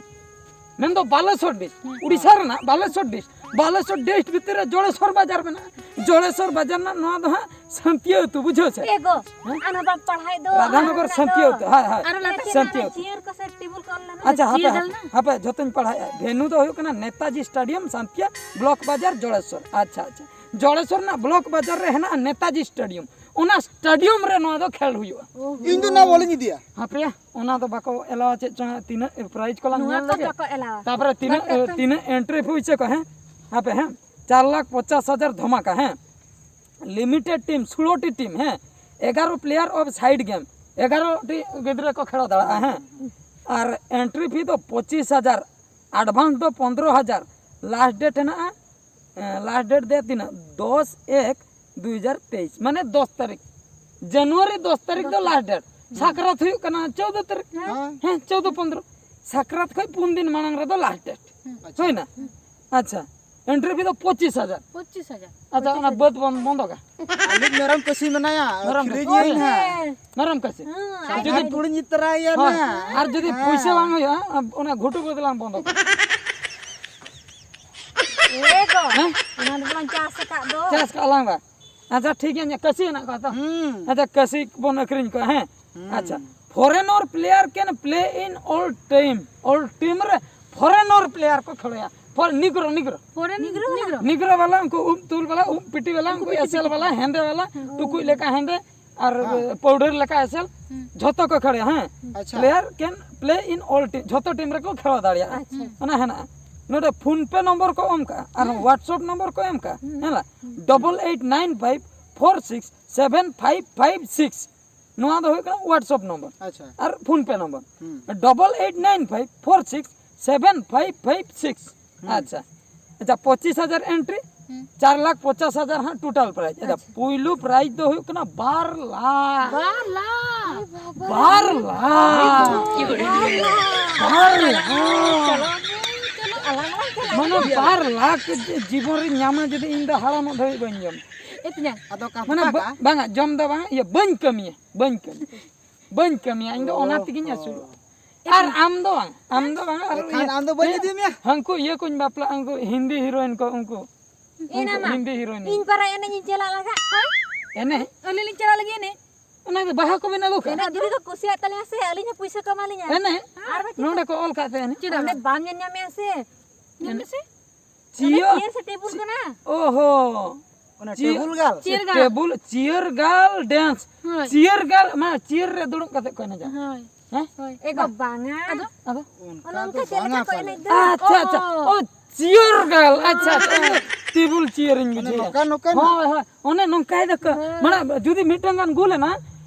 ᱢᱮᱱᱫᱚ ᱵᱟᱞᱮᱥᱚᱨ ᱰᱤᱥᱴ᱾ ᱦᱮᱸ᱾ ᱩᱲᱤᱥᱥᱟ ᱨᱮᱱᱟᱜ ᱵᱟᱞᱮᱥᱚᱨ ᱰᱤᱥᱴ᱾ ᱵᱟᱞᱮᱥᱚᱨ ᱰᱤᱥᱴ ᱵᱷᱤᱛᱤᱨ ᱨᱮ ᱡᱚᱲᱮᱥᱚᱨ ᱵᱟᱡᱟᱨ ᱢᱮᱱᱟᱜᱼᱟ᱾ ᱡᱚᱲᱮᱥᱚᱨ ᱵᱟᱡᱟᱨ ᱨᱮᱱᱟᱜ ᱱᱚᱣᱟ ᱫᱚ ᱦᱟᱸᱜ ᱥᱟᱱᱛᱤᱭᱟ ᱟᱹᱛᱩ, ᱵᱩᱡᱷᱟᱹᱣ ᱥᱮ? ᱮ ᱜᱚ, ᱦᱮᱸ? ᱟᱨ ᱱᱚᱣᱟ ᱫᱚ ᱯᱟᱲᱦᱟᱣ ᱫᱚ ᱨᱟᱫᱷᱟᱱᱚᱜᱚᱨ ᱟᱨ ᱥᱟᱱᱛᱤᱭᱟ ᱟᱹᱛᱩ, ᱦᱳᱭ, ᱦᱳᱭ᱾ ᱟᱨ ᱞᱟᱛᱟᱨ ᱥᱟᱱᱛᱤᱭᱟ ᱟᱹᱛᱩ᱾ ᱪᱤᱭᱟᱹᱨ ᱠᱚ ᱥᱮ ᱴᱮᱵᱩᱞ ᱠᱚ ᱚᱞ ᱞᱮᱱᱟ᱾ ᱟᱪᱪᱷᱟ, ᱦᱟᱯᱮ, ᱪᱤᱭᱟᱹᱨ ᱦᱟᱯᱮ, ᱫᱟᱞ ᱱᱟ᱾ ᱦᱟᱯᱮ, ᱡᱷᱚᱛᱚᱧ ᱯᱟᱲᱦᱟᱣᱮᱫᱼᱟ᱾ ᱵᱷᱮᱱᱩ ᱫᱚ ᱦᱩᱭᱩᱜ ᱠᱟᱱᱟ ᱱᱮᱛᱟᱡᱤ ᱥᱴᱮᱰᱤᱭᱟᱢ, ᱥᱟᱱᱛᱤᱭᱟ, ᱵᱞᱚᱠ ᱵᱟᱡᱟᱨ, ᱡᱚᱲᱮᱥᱚᱨ᱾ ᱟᱪᱪᱷᱟ, ᱟᱪᱪᱷᱟ᱾ ᱡᱚᱲᱮᱥᱚᱨ ᱨᱮᱱᱟᱜ ᱵᱞᱚᱠ ᱵᱟᱡᱟᱨ ᱨᱮ ᱦᱮᱱᱟᱜᱼᱟ ᱱᱮᱛᱟᱡᱤ ᱥᱴᱮᱰᱤᱭᱟᱢ᱾ ᱚᱱᱟ ᱥᱴᱮᱰᱤᱭᱟᱢ ᱨᱮ ᱱᱚᱣᱟ ᱫᱚ ᱠᱷᱮᱞ ᱦᱩᱭᱩᱜᱼᱟ᱾ ᱤᱧ ᱫᱚ ᱱᱚᱣᱟ ᱵᱚᱞᱤᱧ ᱤᱫᱤᱭᱟ᱾ ᱦᱟᱯᱮᱭᱟ, ᱚᱱᱟ ᱫᱚ ᱵᱟᱠᱚ ᱮᱞᱟᱣᱟ, ᱪᱮᱫ ᱪᱚᱝ ᱛᱤᱱᱟᱹᱜ ᱯᱨᱟᱭᱤᱡᱽ ᱠᱚ ᱞᱟᱝ ᱱᱚᱣᱟ ᱧᱮᱞ ᱠᱚ ᱞᱮᱜᱮ᱾ ᱵᱟᱠᱚ ᱮᱞᱟᱣᱟ᱾ ᱛᱟᱯᱚᱨᱮ ᱛᱤᱱᱟᱹᱜ, ᱵᱟᱠᱚ ᱮᱞᱟᱣᱟ᱾ ᱛᱤᱱᱟᱹᱜ ᱮᱱᱴᱨᱤ ᱯᱷᱤ ᱦᱚᱪᱚ ᱠᱚ, ᱦᱮᱸ? ᱦᱟᱯᱮ, ᱦᱮᱸ? ᱪᱟᱨ ᱞᱟᱠᱷ ᱯᱚᱪᱟᱥ ᱦᱟᱡᱟᱨ ᱫᱷᱚᱢᱟᱠᱟ, ᱦᱮᱸ? ᱞᱤᱢᱤᱴᱮᱰ ᱴᱤᱢ, ᱥᱳᱞᱳ ᱴᱤ ᱴᱤᱢ, ᱦᱮᱸ? ᱮᱜᱟᱨᱚ player of side game, ᱮᱜᱟᱨᱚ ᱴᱤ ᱜᱤᱫᱽᱨᱟᱹ ᱠᱚ ᱠᱷᱮᱞ ᱫᱟᱲᱮᱭᱟᱜᱼᱟ, ᱦᱮᱸ? ᱟᱨ ᱮᱱᱴᱨᱤ ᱯᱷᱤ ᱫᱚ ᱯᱚᱸᱪᱤᱥ ᱦᱟᱡᱟᱨ, ᱮᱰᱵᱷᱟᱱᱥ ᱫᱚ ᱯᱚᱱᱫᱽᱨᱚ ᱦᱟᱡᱟᱨ, ᱞᱟᱥᱴ ᱰᱮᱴ ᱦᱮᱱᱟᱜᱼᱟ, ᱮᱸ, ᱞᱟᱥᱴ ᱰᱮᱴ ᱫᱚ ᱛᱤᱱᱟᱹᱜ? ᱫᱚᱥ ᱮᱠ ᱫᱩ ᱦᱟᱡᱟᱨ ᱛᱮᱭᱤᱥ, ᱢᱟᱱᱮ ᱫᱚᱥ ᱛᱟᱹᱨᱤᱠᱷ, ᱡᱟᱱᱩᱣᱟᱨᱤ ᱫᱚᱥ ᱛᱟᱹᱨᱤᱠᱷ ᱫᱚ ᱞᱟᱥᱴ ᱰᱮᱴ᱾ ᱥᱟᱠᱨᱟᱛ ᱦᱩᱭᱩᱜ ᱠᱟᱱᱟ ᱪᱳᱫᱽᱫᱚ ᱛᱟᱹᱨᱤᱠᱷ᱾ ᱦᱮᱸ᱾ ᱦᱮᱸ, ᱪᱳᱫᱽᱫᱚ ᱯᱚᱱᱫᱽᱨᱚ᱾ ᱥᱟᱠᱨᱟᱛ ᱠᱷᱚᱡ ᱯᱩᱱ ᱫᱤᱱ ᱢᱟᱲᱟᱝ ᱨᱮᱫᱚ ᱞᱟᱥᱴ ᱰᱮᱴ᱾ ᱦᱩᱭᱱᱟ? ᱟᱪᱪᱷᱟ, entry fee ᱫᱚ ᱯᱚᱸᱪᱤᱥ ᱦᱟᱡᱟᱨ᱾ ᱯᱚᱸᱪᱤᱥ ᱦᱟᱡᱟᱨ᱾ ᱟᱪᱪᱷᱟ, ᱚᱱᱟ ᱵᱟᱹᱫᱽ ᱵᱚᱱ ᱵᱚᱱᱫᱚᱠᱟ᱾ ᱟᱞᱮ ᱢᱮᱨᱚᱢ ᱠᱟᱹᱥᱤ ᱢᱮᱱᱟᱭᱟ, ᱢᱮᱨᱚᱢ ᱟᱹᱠᱷᱨᱤᱧ ᱠᱟᱹᱥᱤ᱾ ᱟᱹᱧ ᱦᱟᱸᱜ᱾ ᱢᱮᱨᱚᱢ ᱠᱟᱹᱥᱤ᱾ ᱦᱮᱸ, ᱟᱨ ᱡᱩᱫᱤ ᱟᱨ ᱯᱩᱲᱤᱧ ᱤᱫᱤ ᱛᱚᱨᱟᱭᱟ ᱦᱳᱭ, ᱱᱟᱦᱟᱜ᱾ ᱟᱨ ᱡᱩᱫᱤ ᱦᱮᱸ᱾ ᱯᱩᱭᱥᱟᱹ ᱵᱟᱝ ᱦᱩᱭᱩᱜᱼᱟ, ᱚᱱᱟ ᱜᱷᱩᱴᱩ ᱵᱟᱹᱫᱽ ᱞᱟᱝ ᱵᱚᱱᱫᱚ ᱠᱟᱜᱼᱟ᱾ ᱮ ᱜᱚ, ᱦᱮᱸ? ᱚᱱᱟ ᱫᱚ ᱵᱚᱱ ᱪᱟᱥ ᱟᱠᱟᱫ ᱫᱚ᱾ ᱪᱟᱥ ᱠᱟᱜᱼᱟ ᱞᱟᱝ ᱵᱟ? ᱟᱪᱪᱷᱟ, ᱴᱷᱤᱠ ᱜᱮᱭᱟ, ᱠᱟᱹᱥᱤ ᱦᱮᱱᱟᱜ ᱠᱚᱣᱟ ᱛᱚ? ᱦᱩᱸ᱾ ᱟᱪᱪᱷᱟ, ᱠᱟᱹᱥᱤ ᱵᱚᱱ ᱟᱹᱠᱷᱨᱤᱧ ᱠᱚᱣᱟ, ᱦᱮᱸ? ᱦᱩᱸ᱾ ᱟᱪᱪᱷᱟ, foreigner player can play in all time, all time ᱨᱮ foreigner player ᱠᱚ ᱠᱷᱮᱞᱳᱭᱟ᱾ For negro, negro᱾ Foreign negro ᱵᱟᱞᱟ? Negro ᱵᱟᱞᱟ, ᱩᱱᱠᱩ ᱩᱵ ᱛᱩᱞ ᱵᱟᱞᱟ, ᱩᱵ ᱯᱤᱴᱤ ᱵᱟᱞᱟ, ᱩᱱᱠᱩ ᱩᱱᱠᱩ ᱯᱤᱴᱤ ᱮᱥᱮᱞ ᱯᱤᱴᱤ᱾ ᱵᱟᱞᱟ, ᱦᱮᱸᱫᱮ ᱵᱟᱞᱟ, ᱦᱩᱸ᱾ ᱴᱩᱠᱩᱡ ᱞᱮᱠᱟ ᱦᱮᱸᱫᱮ, ᱟᱨ ᱦᱮᱸ᱾ Powder ᱞᱮᱠᱟ ᱮᱥᱮᱞ, ᱦᱩᱸ᱾ ᱡᱷᱚᱛᱚ ᱠᱚ ᱠᱷᱮᱞᱳᱭᱟ, ᱦᱮᱸ? ᱟᱪᱪᱷᱟ᱾ Player can play in all team, ᱡᱷᱚᱛᱚ ᱴᱤᱢ ᱨᱮᱠᱚ ᱠᱷᱮᱞᱳ ᱫᱟᱲᱮᱭᱟᱜᱼᱟ᱾ ᱟᱪᱪᱷᱟ᱾ ᱚᱱᱟ ᱦᱮᱱᱟᱜᱼᱟ᱾ ᱱᱚᱰᱮ PhonePe ᱱᱚᱢᱵᱚᱨ ᱠᱚ ᱮᱢ ᱠᱟᱜᱼᱟ, ᱟᱨ ᱦᱩᱸ᱾ WhatsApp ᱱᱚᱢᱵᱚᱨ ᱠᱚ ᱮᱢ ᱠᱟᱜᱼᱟ, ᱦᱩᱸ᱾ ᱦᱮᱸ ᱞᱟ? ᱦᱩᱸ᱾ Double eight nine five four six seven five five six, ᱱᱚᱣᱟ ᱫᱚ ᱦᱩᱭᱩᱜ ᱠᱟᱱᱟ WhatsApp ᱱᱚᱢᱵᱚᱨ᱾ ᱟᱪᱪᱷᱟ᱾ ᱟᱨ PhonePe ᱱᱚᱢᱵᱚᱨ᱾ ᱦᱩᱸ᱾ Double eight nine five four six seven five five six᱾ ᱦᱩᱸ᱾ ᱟᱪᱪᱷᱟ, ᱟᱪᱪᱷᱟ, ᱯᱚᱸᱪᱤᱥ ᱦᱟᱡᱟᱨ entry, ᱦᱩᱸ᱾ ᱪᱟᱨ ᱞᱟᱠᱷ ᱯᱚᱪᱟᱥ ᱦᱟᱡᱟᱨ ᱦᱟᱸᱜ total prize᱾ ᱟᱪᱪᱷᱟ, ᱟᱪᱪᱷᱟ᱾ ᱯᱩᱭᱞᱩ prize ᱫᱚ ᱦᱩᱭᱩᱜ ᱠᱟᱱᱟ ᱵᱟᱨ ᱞᱟᱠᱷ᱾ ᱵᱟᱨ ᱞᱟᱠᱷ? ᱵᱟᱨ ᱞᱟᱠᱷ᱾ ᱵᱟᱨ ᱞᱟᱠᱷ᱾ ᱵᱟᱨ ᱞᱟᱠᱷ᱾ ᱪᱚᱞᱚ, ᱪᱚᱞᱚ, ᱟᱞᱟᱝ ᱦᱚᱸᱞᱟᱝ ᱪᱟᱞᱟᱜ ᱢᱟᱱᱮ ᱜᱮᱭᱟ᱾ ᱵᱟᱨ ᱞᱟᱠᱷ ᱡᱤ-, ᱡᱤᱵᱚᱱ ᱨᱤᱧ ᱧᱟᱢᱟ ᱡᱩᱫᱤ, ᱤᱧ ᱫᱚ ᱦᱟᱲᱟᱢᱚᱜ ᱫᱷᱟᱹᱵᱤᱡ ᱵᱟᱹᱧ ᱡᱚᱢᱟ᱾ ᱮ ᱛᱤᱧᱟ᱾ ᱟᱫᱚ ᱠᱟᱛᱷᱟ ᱢᱟᱱᱮ ᱵᱟ-, ᱠᱟᱜᱼᱟ᱾ ᱵᱟᱝᱟ, ᱡᱚᱢ ᱫᱚ ᱵᱟᱝ, ᱤᱭᱟᱹ, ᱵᱟᱹᱧ ᱠᱟᱹᱢᱤᱭᱟ, ᱵᱟᱹᱧ ᱠᱟᱹᱢᱤᱭᱟ᱾ ᱵᱟᱹᱧ ᱠᱟᱹᱢᱤᱭᱟ, ᱤᱧ ᱫᱚ ᱚᱱᱟ ᱛᱮᱜᱤᱧ ᱚᱦᱚ᱾ ᱟᱹᱥᱩᱞᱚᱜᱼᱟ᱾ ᱟᱨ ᱟᱢ ᱫᱚ ᱵᱟᱝ, ᱟᱢ ᱫᱚ ᱵᱟᱝ, ᱟᱨ ᱮᱱᱠᱷᱟᱱ ᱤᱭᱟᱹ, ᱟᱢ ᱫᱚ ᱵᱟᱹᱧ ᱦᱮᱸ, ᱤᱫᱤ ᱢᱮᱭᱟ᱾ ᱦᱟᱹᱱᱠᱩ ᱤᱭᱟᱹ ᱠᱚᱧ ᱵᱟᱯᱞᱟᱜᱼᱟ, ᱩᱱᱠᱩ ᱦᱤᱱᱫᱤ heroine ᱠᱚ, ᱩᱱᱠᱩ, ᱮᱱᱟ ᱩᱱᱠᱩ ᱢᱟ᱾ ᱦᱤᱱᱫᱤ heroine᱾ ᱤᱧ ᱯᱟᱨᱟ ᱮᱱᱮᱡ ᱤᱧ ᱪᱟᱞᱟᱜ ᱞᱟᱜᱟᱜ, ᱦᱳᱭ? ᱮᱱᱮᱡ? ᱟᱹᱞᱤᱧ ᱞᱤᱧ ᱪᱟᱞᱟᱜ ᱞᱟᱹᱜᱤᱫ ᱮᱱᱮᱡ᱾ ᱚᱱᱟ ᱫᱚ ᱵᱟᱦᱟ ᱠᱚᱵᱮᱱ ᱟᱹᱜᱩ ᱠᱟᱜᱼᱟ? ᱮᱱᱮᱡ ᱡᱩᱫᱤ ᱠᱚ ᱠᱩᱥᱤᱭᱟᱜ ᱛᱟᱞᱮᱭᱟ ᱥᱮ, ᱟᱹᱞᱤᱧ ᱦᱚᱸ ᱯᱩᱭᱥᱟᱹ ᱠᱚ ᱮᱢᱟ ᱞᱤᱧᱟ᱾ ᱮᱱᱮᱡ? ᱟᱨ ᱵᱟᱝ ᱪᱮᱫᱟᱜ? ᱱᱚᱰᱮ ᱠᱚ ᱚᱞ ᱠᱟᱜ ᱛᱮ ᱮᱱᱮᱡ? ᱪᱮᱫᱟᱜ ᱚᱸᱰᱮ ᱵᱟᱝ? ᱵᱟᱢ ᱧᱮᱞ ᱧᱟᱢᱮᱭᱟ ᱥᱮ? ᱧᱮᱞ ᱮᱱᱮᱡ? ᱢᱮᱥᱮ᱾ ᱚᱸᱰᱮ ᱪᱤᱭᱟᱹ-, chair ᱥᱮ table ᱠᱟᱱᱟ᱾ ᱚᱦᱚ᱾ ᱚᱱᱟ ᱪᱤᱭᱟᱹ-, ᱴᱮᱵᱩᱞ ᱜᱟᱞ? ᱪᱤᱭᱟᱹᱨ ᱜᱟᱞ᱾ ᱴᱮᱵᱩᱞ, ᱪᱤᱭᱟᱹᱨ ᱜᱟᱞ dance᱾ ᱦᱳᱭ᱾ ᱪᱤᱭᱟᱹᱨ ᱜᱟᱞ, ᱢᱟᱱᱮ ᱪᱤᱭᱟᱹᱨ ᱨᱮ ᱫᱩᱲᱩᱵ ᱠᱟᱛᱮ ᱠᱚ ᱮᱱᱮᱡᱟ᱾ ᱦᱳᱭ᱾ ᱦᱮᱸ? ᱦᱳᱭ᱾ ᱮ ᱜᱚ, ᱵᱟᱝ᱾ ᱵᱟᱝᱟ᱾ ᱟᱫᱚ? ᱟᱫᱚ? ᱚᱱᱠᱟ ᱚᱱᱟ ᱫᱚ ᱚᱱᱠᱟ ᱪᱮᱫ ᱵᱟᱝᱟ ᱞᱮᱠᱟ ᱠᱚ ᱯᱟᱞᱮ᱾ ᱮᱱᱮᱡ ᱫᱚ? ᱟᱪᱪᱷᱟ, ᱟᱪᱪᱷᱟ᱾ ᱚ᱾ ᱚ, ᱪᱤᱭᱟᱹᱨ ᱜᱟᱞ᱾ ᱟᱪᱪᱷᱟ, ᱟᱪᱪᱷᱟ᱾ ᱴᱮᱵᱩᱞ ᱪᱤᱭᱟᱹᱨᱤᱧ ᱢᱟᱱᱮ ᱵᱩᱡᱷᱟᱹᱣᱟ᱾ ᱱᱚᱝᱠᱟ, ᱱᱚᱝᱠᱟ ᱦᱳᱭ, ᱦᱳᱭ᱾ ᱚᱱᱮ ᱱᱚᱝᱠᱟᱭ ᱫᱚᱠᱚ, ᱦᱮᱸ᱾ ᱢᱟᱱᱮ ᱡᱩᱫᱤ ᱢᱤᱫᱴᱟᱝ ᱜᱟᱱ ᱜᱳᱞ ᱮᱱᱟ,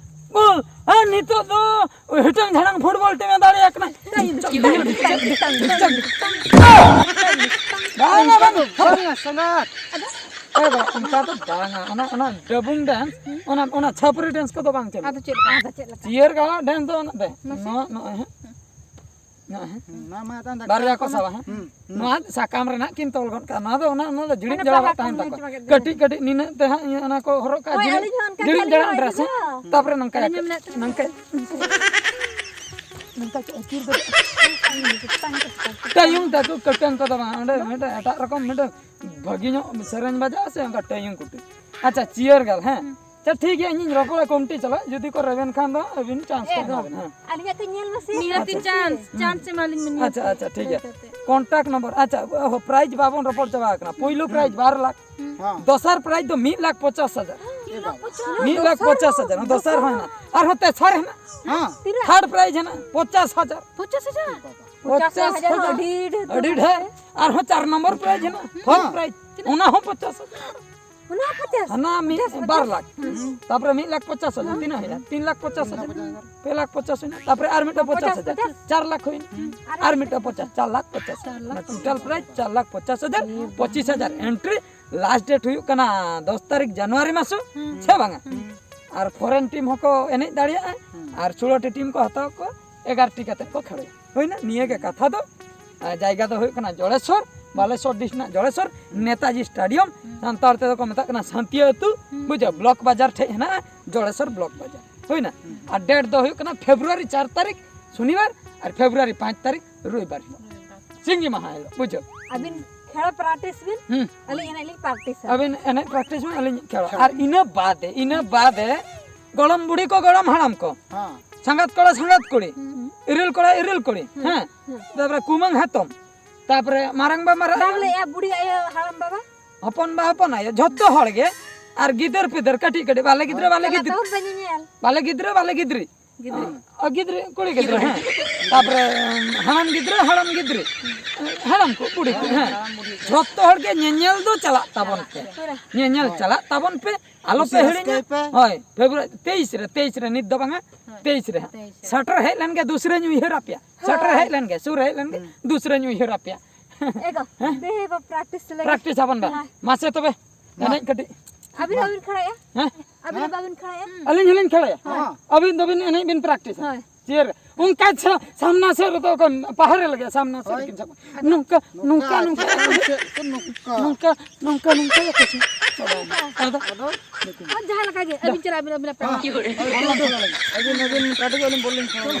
ᱜᱳᱞ, ᱟᱨ ᱱᱤᱛᱚᱜ ᱫᱚ ᱦᱤᱴᱟᱹᱝ ᱡᱷᱟᱲᱟᱝ ᱯᱷᱩᱴᱵᱚᱞ ᱴᱤᱢ ᱮ ᱫᱟᱲᱮᱭᱟᱜ ᱠᱟᱱᱟ᱾ ᱵᱟᱝᱟ, ᱵᱟᱝᱟ᱾ ᱵᱟᱝᱟ, ᱥᱟᱸᱜᱟᱛ᱾ ᱮ ᱵᱟᱝᱟ, ᱚᱱᱠᱟ ᱫᱚ ᱵᱟᱝᱟ᱾ ᱚᱱᱟ, ᱚᱱᱟ ᱰᱟᱵᱩᱝ dance, ᱚᱱᱟ, ᱚᱱᱟ ᱪᱷᱟᱯᱨᱤ dance ᱠᱚᱫᱚ ᱵᱟᱝ ᱪᱟᱹᱞᱩᱜᱼᱟ᱾ ᱟᱫᱚ ᱪᱮᱫ ᱞᱮᱠᱟ? ᱟᱫᱚ ᱪᱮᱫ ᱞᱮᱠᱟ? ᱪᱤᱭᱟᱹᱨ ᱜᱟᱞ dance ᱫᱚ ᱚᱱᱟ ᱫᱚ, ᱢᱟᱥᱮ᱾ ᱱᱚᱣᱟ, ᱱᱚᱜᱼᱚᱭ ᱦᱟᱸᱜ᱾ ᱦᱮᱸ, ᱦᱮᱸ᱾ ᱦᱩᱸ, ᱢᱟ, ᱢᱟ, ᱛᱟᱦᱞᱮ ᱵᱟᱨᱭᱟ ᱠᱚ ᱥᱟᱵᱟ, ᱦᱮᱸ? ᱦᱩᱸ, ᱦᱩᱸ᱾ ᱱᱚᱣᱟ ᱥᱟᱠᱟᱢ ᱨᱮᱱᱟᱜ ᱠᱤᱱ ᱛᱚᱞ ᱜᱚᱫ ᱠᱟᱜᱼᱟ᱾ ᱱᱚᱣᱟ ᱫᱚ ᱚᱱᱟ, ᱚᱱᱟ ᱫᱚ ᱡᱤᱲᱤᱧ ᱢᱟᱱᱮ ᱡᱟᱲᱟᱣᱟᱜ ᱯᱟᱲᱦᱟᱜ ᱛᱟᱦᱮᱱ ᱠᱷᱚᱱ ᱛᱟᱠᱚᱣᱟ᱾ ᱢᱮᱱ ᱪᱟᱵᱟ ᱠᱮᱫ ᱫᱚ᱾ ᱠᱟᱹᱴᱤᱡ, ᱠᱟᱹᱴᱤᱡ ᱱᱤᱱᱟᱹᱜ ᱛᱮ ᱦᱟᱸᱜ ᱤᱭᱟᱹ, ᱚᱱᱟ ᱠᱚ ᱦᱚᱨᱚᱜ ᱠᱟᱜᱼᱟ, ᱦᱳᱭ, ᱡᱤᱲᱤᱧ, ᱟᱹᱞᱤᱧ ᱦᱚᱸ ᱚᱱᱠᱟ ᱜᱮ ᱡᱤᱲᱤᱧ ᱟᱹᱞᱤᱧ ᱡᱟᱲᱟᱣᱟᱜ ᱦᱚᱸ ᱰᱨᱮᱥ ᱦᱮᱸ᱾ ᱦᱤᱡᱩᱜᱼᱟ᱾ ᱛᱟᱯᱚᱨᱮ ᱱᱚᱝᱠᱟ ᱟᱹᱞᱤᱧ ᱠᱟᱛᱮ, ᱦᱚᱸ ᱢᱮᱱᱟᱜ ᱛᱟᱹᱞᱤᱧᱟ᱾ ᱱᱚᱝᱠᱟ, ᱱᱚᱝᱠᱟ ᱠᱚ ᱟᱹᱪᱩᱨ ᱠᱟᱛᱮ᱾ ᱴᱟᱭᱩᱝ ᱛᱟᱠᱚ ᱠᱟᱹᱴᱟᱹᱝ ᱠᱚᱫᱚ ᱵᱟᱝ, ᱚᱸᱰᱮ ᱢᱤᱫᱴᱮᱱ ᱮᱴᱟᱜ ᱨᱚᱠᱚᱢ ᱢᱤᱫᱴᱮᱱ ᱵᱷᱟᱹᱜᱤ ᱧᱚᱜ ᱥᱮᱨᱮᱧ ᱵᱟᱡᱟᱜᱼᱟ ᱥᱮ ᱚᱱᱠᱟ ᱴᱟᱭᱩᱝ ᱠᱚᱴᱤ᱾ ᱟᱪᱪᱷᱟ, ᱪᱤᱭᱟᱨ ᱜᱟᱞ, ᱦᱮᱸ᱾ ᱦᱩᱸ᱾ ᱟᱪᱪᱷᱟ, ᱴᱷᱤᱠ ᱜᱮᱭᱟ, ᱤᱧᱤᱧ ᱨᱚᱯᱚᱲᱟ ᱠᱚᱢᱤᱴᱤ ᱥᱟᱞᱟᱜ, ᱡᱩᱫᱤ ᱠᱚ ᱨᱮᱵᱮᱱ ᱠᱷᱟᱱ ᱫᱚ ᱟᱹᱵᱤᱱ ᱪᱟᱱᱥ ᱠᱚ ᱮ, ᱮᱢᱟ ᱵᱮᱱᱟ, ᱦᱮᱸ᱾ ᱟᱹᱞᱤᱧᱟᱜ ᱠᱟᱹᱡ ᱧᱮᱞ ᱢᱮᱥᱮ᱾ ᱱᱤᱭᱟᱹ ᱛᱤ ᱟᱪᱪᱷᱟ᱾ ᱪᱟᱱᱥ, ᱪᱟᱱᱥ ᱮᱢᱟᱞᱤᱧ ᱵᱮᱱ ᱟᱪᱪᱷᱟ, ᱢᱮᱥᱮ᱾ ᱟᱪᱪᱷᱟ, ᱴᱷᱤᱠ ᱜᱮᱭᱟ᱾ ᱦᱳᱭ, ᱦᱳᱭ, ᱦᱳᱭ᱾ ᱠᱚᱱᱴᱟᱠᱴ ᱱᱚᱢᱵᱚᱨ, ᱟᱪᱪᱷᱟ, ᱦᱚ, ᱯᱨᱟᱭᱤᱡᱽ ᱵᱟᱵᱚᱱ ᱨᱚᱯᱚᱲ ᱪᱟᱵᱟ ᱟᱠᱟᱱᱟ᱾ ᱯᱳᱭᱞᱳ ᱦᱩᱸ᱾ ᱯᱨᱟᱭᱤᱡᱽ ᱵᱟᱨ ᱞᱟᱠᱷ, ᱦᱮᱸ᱾ ᱫᱚᱥᱟᱨ ᱯᱨᱟᱭᱤᱡᱽ ᱫᱚ ᱢᱤᱫ ᱞᱟᱠᱷ ᱯᱚᱪᱟᱥ ᱦᱟᱡᱟᱨ᱾ ᱢᱤᱫ ᱞᱟᱠᱷ ᱯᱚᱪᱟᱥ ᱦᱟᱡᱟᱨ᱾ ᱢᱤᱫ ᱞᱟᱠᱷ ᱯᱚᱪᱟᱥ ᱦᱟᱡᱟᱨ, ᱫᱚᱥᱟᱨ ᱦᱚᱸ ᱦᱮᱱᱟᱜ᱾ ᱟᱨᱦᱚᱸ ᱛᱮᱥᱟᱨ ᱦᱮᱱᱟᱜ᱾ ᱦᱮᱸ᱾ ᱛᱤᱱᱟᱹᱜ? ᱛᱷᱟᱨᱰ ᱯᱨᱟᱭᱤᱡᱽ ᱦᱮᱱᱟᱜ ᱯᱚᱪᱟᱥ ᱦᱟᱡᱟᱨ᱾ ᱯᱚᱪᱟᱥ ᱦᱟᱡᱟᱨ? ᱯᱚᱪᱟᱥ ᱦᱟᱡᱟᱨ ᱦᱚᱸ ᱦᱟᱡᱟᱨ᱾ ᱟᱹᱰᱤ ᱰᱷᱮᱨ ᱟᱹᱰᱤ ᱛᱟᱵᱚᱱ ᱰᱷᱮᱨ᱾ ᱥᱮ᱾ ᱟᱨᱦᱚᱸ ᱪᱟᱨ ᱱᱚᱢᱵᱚᱨ ᱯᱨᱟᱭᱤᱡᱽ ᱦᱮᱱᱟᱜ᱾ ᱯᱷᱳᱨᱛᱷ ᱦᱮᱸ᱾ ᱯᱨᱟᱭᱤᱡᱽ᱾ ᱛᱤᱱᱟᱹᱜ? ᱚᱱᱟ ᱦᱚᱸ ᱯᱚᱪᱟᱥ ᱦᱟᱡᱟᱨ᱾ ᱚᱱᱟ ᱦᱚᱸ ᱯᱚᱪᱟᱥ? ᱦᱟᱱᱟ ᱢᱤᱫ ᱯᱚᱪᱟᱥ, ᱵᱟᱨ ᱯᱚᱪᱟᱥ᱾ ᱞᱟᱠᱷ᱾ ᱦᱩᱸ᱾ ᱛᱟᱯᱚᱨᱮ ᱢᱤᱫ ᱞᱟᱠᱷ ᱯᱚᱪᱟᱥ ᱦᱟᱡᱟᱨ᱾ ᱦᱩᱸ᱾ ᱛᱤᱱᱟᱹᱜ ᱦᱩᱭᱱᱟ? ᱛᱤᱱ ᱞᱟᱠᱷ ᱯᱚᱪᱟᱥ ᱦᱟᱡᱟᱨ᱾ ᱯᱮ ᱞᱟᱠᱷ ᱯᱚᱪᱟᱥ ᱦᱩᱭᱱᱟ᱾ ᱛᱟᱯᱚᱨᱮ ᱟᱨ ᱢᱤᱫᱴᱟᱝ ᱯᱚᱪᱟᱥ ᱯᱚᱪᱟᱥ ᱦᱟᱡᱟᱨ᱾ ᱯᱚᱪᱟᱥ᱾ ᱪᱟᱨ ᱞᱟᱠᱷ ᱦᱩᱭᱱᱟ᱾ ᱦᱩᱸ᱾ ᱟᱨ ᱢᱤᱫᱴᱟᱝ ᱯᱚᱪᱟᱥ, ᱪᱟᱨ ᱞᱟᱠᱷ ᱯᱚᱪᱟᱥ᱾ ᱪᱟᱨ ᱞᱟᱠᱷ᱾ ᱴᱳᱴᱟᱞ ᱯᱨᱟᱭᱤᱡᱽ ᱪᱟᱨ ᱞᱟᱠᱷ ᱯᱚᱪᱟᱥ ᱦᱟᱡᱟᱨ, ᱦᱩᱸ᱾ ᱯᱚᱸᱪᱤᱥ ᱦᱟᱡᱟᱨ ᱮᱱᱴᱨᱤ᱾ ᱞᱟᱥᱴ ᱰᱮᱴ ᱦᱩᱭᱩᱜ ᱠᱟᱱᱟ ᱫᱚᱥ ᱛᱟᱹᱨᱤᱠᱷ ᱡᱟᱱᱩᱣᱟᱨᱤ ᱢᱟᱥ, ᱦᱩᱸ᱾ ᱥᱮ ᱵᱟᱝᱟ? ᱦᱩᱸ᱾ ᱟᱨ ᱯᱷᱚᱨᱮᱱ ᱴᱤᱢ ᱦᱚᱸᱠᱚ ᱮᱱᱮᱡ ᱫᱟᱲᱮᱭᱟᱜᱼᱟ᱾ ᱦᱩᱸ᱾ ᱟᱨ ᱥᱳᱞᱳ ᱴᱤ ᱴᱤᱢ ᱠᱚ ᱦᱟᱛᱟᱣ ᱠᱚᱣᱟ, ᱮᱜᱟᱨᱚ ᱴᱤ ᱠᱟᱛᱮ ᱠᱚ ᱠᱷᱮᱞᱳᱜᱼᱟ᱾ ᱦᱩᱭᱱᱟ? ᱱᱤᱭᱟᱹ ᱜᱮ ᱠᱟᱛᱷᱟ ᱫᱚ᱾ ᱟᱨ ᱡᱟᱭᱜᱟ ᱫᱚ ᱦᱩᱭᱩᱜ ᱠᱟᱱᱟ ᱡᱚᱲᱮᱥᱚᱨ, ᱵᱟᱞᱮᱥᱚᱨ ᱰᱤᱥᱴ ᱨᱮᱱᱟᱜ ᱡᱚᱲᱮᱥᱚᱨ, ᱱᱮᱛᱟᱡᱤ ᱥᱴᱮᱰᱤᱭᱟᱢ, ᱦᱩᱸ᱾ ᱥᱟᱱᱛᱟᱲ ᱛᱮᱫᱚ ᱠᱚ ᱢᱮᱛᱟᱜ ᱠᱟᱱᱟ ᱥᱟᱱᱛᱤᱭᱟᱹ ᱟᱹᱛᱩ, ᱦᱩᱸ᱾ ᱵᱩᱡᱷᱟᱹᱣ, ᱵᱞᱚᱠ ᱵᱟᱡᱟᱨ ᱴᱷᱮᱡ ᱦᱮᱱᱟᱜᱼᱟ, ᱡᱚᱲᱮᱥᱚᱨ ᱵᱞᱚᱠ ᱵᱟᱡᱟᱨ᱾ ᱦᱩᱭᱱᱟ? ᱦᱩᱸ᱾ ᱟᱨ ᱰᱮᱴ ᱫᱚ ᱦᱩᱭᱩᱜ ᱠᱟᱱᱟ ᱯᱷᱮᱵᱽᱨᱩᱣᱟᱨᱤ ᱪᱟᱨ ᱛᱟᱹᱨᱤᱠᱷ ᱥᱚᱱᱤᱵᱟᱨ, ᱟᱨ ᱯᱷᱮᱵᱽᱨᱩᱣᱟᱨᱤ ᱯᱟᱸᱪ ᱛᱟᱹᱨᱤᱠᱷ ᱨᱚᱵᱤᱵᱟᱨ ᱦᱤᱞᱳᱜ᱾ ᱨᱚᱵᱤᱵᱟᱨ᱾ ᱥᱤᱸᱜᱤ ᱢᱟᱦᱟ ᱦᱤᱞᱳᱜ, ᱵᱩᱡᱷᱟᱹᱣ᱾ ᱟᱹᱵᱤᱱ ᱠᱷᱮᱞ ᱯᱨᱮᱠᱴᱤᱥ ᱵᱤᱱ, ᱦᱩᱸ᱾ ᱟᱹᱞᱤᱧ ᱮᱱᱮᱡ ᱞᱤᱧ ᱯᱨᱮᱠᱴᱤᱥᱟ᱾ ᱟᱹᱵᱤᱱ ᱮᱱᱮᱡ ᱯᱨᱮᱠᱴᱤᱥ ᱵᱤᱱ, ᱟᱹᱞᱤᱧ ᱠᱷᱮᱞ᱾ ᱟᱨ ᱤᱱᱟᱹ ᱵᱟᱫᱮ, ᱤᱱᱟᱹ ᱵᱟᱫᱮ ᱜᱚᱲᱚᱢ ᱵᱩᱲᱦᱤ ᱠᱚ, ᱜᱚᱲᱚᱢ ᱦᱟᱲᱟᱢ ᱠᱚ, ᱦᱮᱸ᱾ ᱥᱟᱸᱜᱟᱛ ᱠᱚᱲᱟ, ᱥᱟᱸᱜᱟᱛ ᱠᱩᱲᱤ, ᱦᱩᱸ᱾ ᱤᱨᱤᱞ ᱠᱚᱲᱟ, ᱤᱨᱤᱞ ᱠᱩᱲᱤ, ᱦᱩᱸ᱾ ᱦᱮᱸ᱾ ᱦᱩᱸ᱾ ᱛᱟᱯᱚᱨᱮ ᱠᱩᱢᱟᱹᱝ ᱦᱟᱛᱚᱢ, ᱛᱟᱯᱚᱨᱮ ᱢᱟᱨᱟᱝᱵᱟ, ᱢᱟᱨᱟᱝ ᱵᱟᱢ ᱞᱟᱹᱭᱮᱜᱼᱟ, ᱵᱩᱲᱦᱤ ᱟᱭᱳ, ᱦᱟᱲᱟᱢ ᱵᱟᱵᱟ? ᱦᱚᱯᱚᱱ ᱵᱟ, ᱦᱚᱯᱚᱱ ᱟᱭᱳ, ᱡᱷᱚᱛᱚ ᱦᱚᱲ ᱜᱮ᱾ ᱟᱨ ᱜᱤᱫᱟᱹᱨ ᱯᱤᱫᱟᱹᱨ, ᱠᱟᱹᱴᱤᱡ ᱠᱟᱹᱴᱤᱡ, ᱵᱟᱞᱮ ᱜᱤᱫᱽᱨᱟᱹ, ᱵᱟᱞᱮ ᱪᱟᱞᱟᱜ ᱜᱤᱫᱽᱨᱟᱹ, ᱛᱟᱵᱚᱱ ᱯᱮ ᱧᱮᱧᱮᱞ᱾ ᱵᱟᱞᱮ ᱜᱤᱫᱽᱨᱟᱹ, ᱵᱟᱞᱮ ᱜᱤᱫᱽᱨᱤ᱾ ᱜᱤᱫᱽᱨᱟᱹ᱾ ᱦᱮᱸ᱾ ᱚ, ᱜᱤᱫᱽᱨᱟᱹ, ᱠᱩᱲᱤ ᱜᱤᱫᱽᱨᱟᱹ, ᱦᱮᱸ᱾ ᱛᱟᱯᱚᱨᱮ, ᱦᱟᱲᱟᱢ ᱜᱤᱫᱽᱨᱟᱹ, ᱦᱟᱲᱟᱢ ᱜᱤᱫᱽᱨᱟᱹ, ᱦᱟᱲᱟᱢ ᱠᱚ, ᱵᱩᱲᱦᱤ ᱠᱚ, ᱦᱮᱸ᱾ ᱦᱟᱲᱟᱢ ᱵᱩᱲᱦᱤ᱾ ᱡᱷᱚᱛᱚ ᱦᱚᱲ ᱜᱮ ᱧᱮᱧᱮᱞ ᱫᱚ ᱪᱟᱞᱟᱜ ᱛᱟᱵᱚᱱ ᱯᱮ᱾ ᱯᱩᱨᱟᱹ᱾ ᱧᱮᱧᱮᱞ ᱦᱳᱭ᱾ ᱪᱟᱞᱟᱜ ᱛᱟᱵᱚᱱ ᱯᱮ, ᱟᱞᱚ ᱠᱩᱥᱤ ᱯᱮ ᱦᱤᱲᱤᱧᱟ᱾ ᱨᱟᱹᱥᱠᱟᱹᱭ ᱯᱮ᱾ ᱦᱳᱭ, ᱯᱷᱮᱵᱽᱨᱩᱣᱟᱨᱤ ᱛᱮᱭᱤᱥ ᱨᱮ, ᱛᱮᱭᱤᱥ ᱨᱮ, ᱱᱤᱛ ᱫᱚ ᱵᱟᱝᱟ, ᱦᱳᱭ᱾ ᱛᱮᱭᱤᱥ ᱨᱮ ᱦᱟᱸᱜ᱾ ᱛᱮᱭᱤᱥ ᱨᱮ᱾ ᱥᱮᱴᱮᱨ ᱦᱮᱡ ᱞᱮᱱ ᱜᱮ ᱫᱩᱥᱨᱟᱹᱧ ᱩᱭᱦᱟᱹᱨ ᱟᱯᱮᱭᱟ᱾ ᱥᱮᱴᱮᱨ ᱦᱳᱭ᱾ ᱦᱮᱡ ᱞᱮᱱ ᱜᱮ, ᱥᱩᱨ ᱦᱮᱡ ᱞᱮᱱ ᱜᱮ, ᱦᱩᱸ᱾ ᱫᱩᱥᱨᱟᱹᱧ ᱩᱭᱦᱟᱹᱨ ᱟᱯᱮᱭᱟ᱾ ᱮ ᱜᱚ, ᱦᱮᱸ? ᱫᱮᱦᱮ ᱵᱚ ᱯᱨᱮᱠᱴᱤᱥ ᱞᱮᱜᱮ᱾ ᱯᱨᱮᱠᱴᱤᱥ ᱟᱵᱚᱱ ᱵᱟ᱾ ᱦᱮᱸ᱾ ᱢᱟᱥᱮ ᱛᱚᱵᱮ, ᱢᱟ᱾ ᱮᱱᱮᱡ ᱠᱟᱹᱴᱤᱡ᱾ ᱟᱹᱵᱤᱱ ᱢᱟ᱾ ᱵᱟᱹᱵᱤᱱ ᱠᱷᱟᱲᱟᱜᱼᱟ? ᱦᱮᱸ? ᱟᱹᱵᱤᱱ ᱦᱮᱸ? ᱵᱟᱹᱵᱤᱱ ᱠᱷᱟᱲᱟᱜᱼᱟ? ᱦᱮᱸ᱾ ᱟᱹᱵᱤᱱ ᱫᱚᱵᱤᱱ ᱮᱱᱮᱡ ᱵᱤᱱ ᱯᱨᱮᱠᱴᱤᱥᱟ᱾ ᱦᱳᱭ᱾ ᱪᱤᱭᱟᱨ᱾ ᱚᱱᱠᱟ ᱥᱟ-, ᱥᱟᱢᱱᱟ ᱥᱮᱫ ᱨᱮᱫᱚ ᱚᱠᱚᱭ ᱯᱟᱦᱟᱨᱮ ᱞᱟᱜᱮ, ᱥᱟᱢᱱᱟ ᱥᱮᱫ ᱦᱳᱭ᱾ ᱨᱮᱠᱤᱱ ᱥᱟᱵ ᱠᱚᱣᱟ᱾ ᱱᱚᱝᱠᱟ, ᱱᱚᱝᱠᱟ, ᱱᱚᱝᱠᱟ, ᱪᱮᱫ ᱪᱚ ᱱᱚᱝᱠᱟ᱾ ᱱᱚᱝᱠᱟ, ᱱᱚᱝᱠᱟ, ᱱᱚᱝᱠᱟ ᱠᱚ ᱪᱮᱫ? ᱟᱫᱚ, ᱟᱫᱚ ᱟᱨ ᱡᱟᱦᱟᱸ ᱞᱮᱠᱟ ᱜᱮ, ᱟᱹᱵᱤᱱ ᱪᱟᱞᱟᱜ ᱟᱹᱵᱤᱱ, ᱟᱹᱵᱤᱱ ᱟᱯᱮ ᱦᱚᱸ᱾ ᱟᱹᱵᱤᱱ, ᱟᱹᱵᱤᱱ ᱠᱟᱹᱴᱤᱡ ᱟᱹᱞᱤᱧ ᱵᱚᱞ ᱞᱤᱧ ᱠᱷᱮᱞ᱾